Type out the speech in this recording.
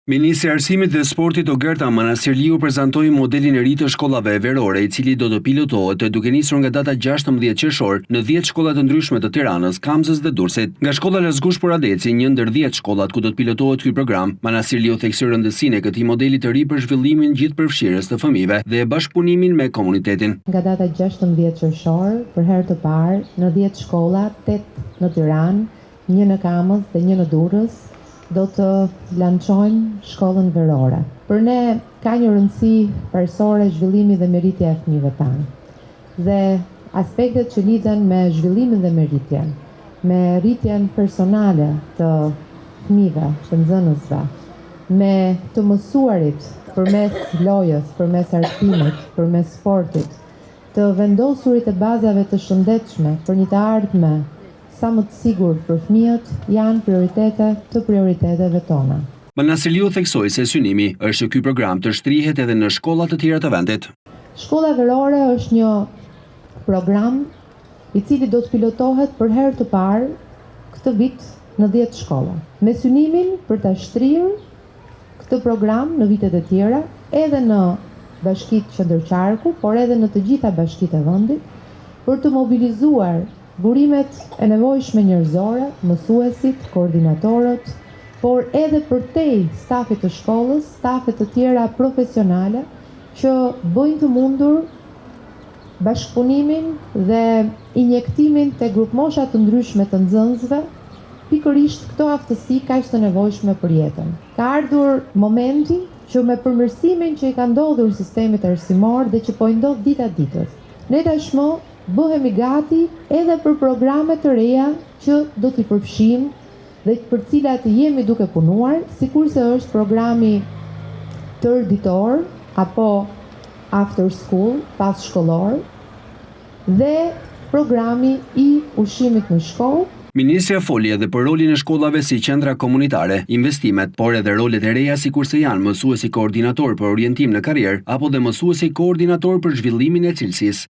Ministrja e Arsimit dhe Sportit Ogerta Manastirliu prezantoi modelin e ri të shkollave verore, i cili do të pilotohet duke nisur nga data 16 qershor në 10 shkolla të ndryshme të Tiranës, Kamzës dhe Durrësit. Nga shkolla Lasgush Poradeci, një ndër 10 shkollat ku do të pilotohet ky program, Manastirliu theksoi rëndësinë e këtij modeli të ri për zhvillimin gjithëpërfshirës të fëmijëve dhe bashkëpunimin me komunitetin. Nga data 16 qershor, për herë të parë, në 10 shkolla, 8 në Tiranë, një në Kamëz dhe një në Durrës, do të lançojmë shkollën verore. Për ne ka një rëndësi parësore zhvillimi dhe mëritja e fëmijëve tanë. Dhe aspektet që lidhen me zhvillimin dhe mëritjen, me rritjen personale të fëmijëve, të nxënësve, me të mësuarit përmes lojës, përmes arsimit, përmes sportit, të vendosurit e bazave të shëndetshme për një të ardhme sa më të sigurt për fëmijët janë prioritete të prioriteteve tona. Manastirliu theksoi se synimi është që ky program të shtrihet edhe në shkolla të tjera të vendit. Shkolla verore është një program i cili do të pilotohet për herë të parë këtë vit në 10 shkolla, me synimin për ta shtrirë këtë program në vitet e tjera edhe në bashkitë qendërqarku, por edhe në të gjitha bashkitë e vendit, për të mobilizuar burimet e nevojshme njerëzore, mësuesit, koordinatorët, por edhe përtej stafit të shkollës, stafe të tjera profesionale që bëjnë të mundur bashkëpunimin dhe injektimin te grupmosha të ndryshme të nxënësve, pikërisht këto aftësi kaq të nevojshme për jetën. Ka ardhur momenti që me përmirësimin që i ka ndodhur sistemit arsimor dhe që po i ndodh dita ditës, ne tashmë bëhemi gati edhe për programe të reja që do t'i përfshijmë dhe për cilat jemi duke punuar, sikurse është programi tërë ditor apo after school, pas shkollor, dhe programi i ushqimit në shkollë. Ministrja foli edhe për rolin e shkollave si qendra komunitare, investimet, por edhe rolet e reja sikurse janë mësuesi koordinator për orientim në karrierë apo dhe mësuesi koordinator për zhvillimin e cilësisë.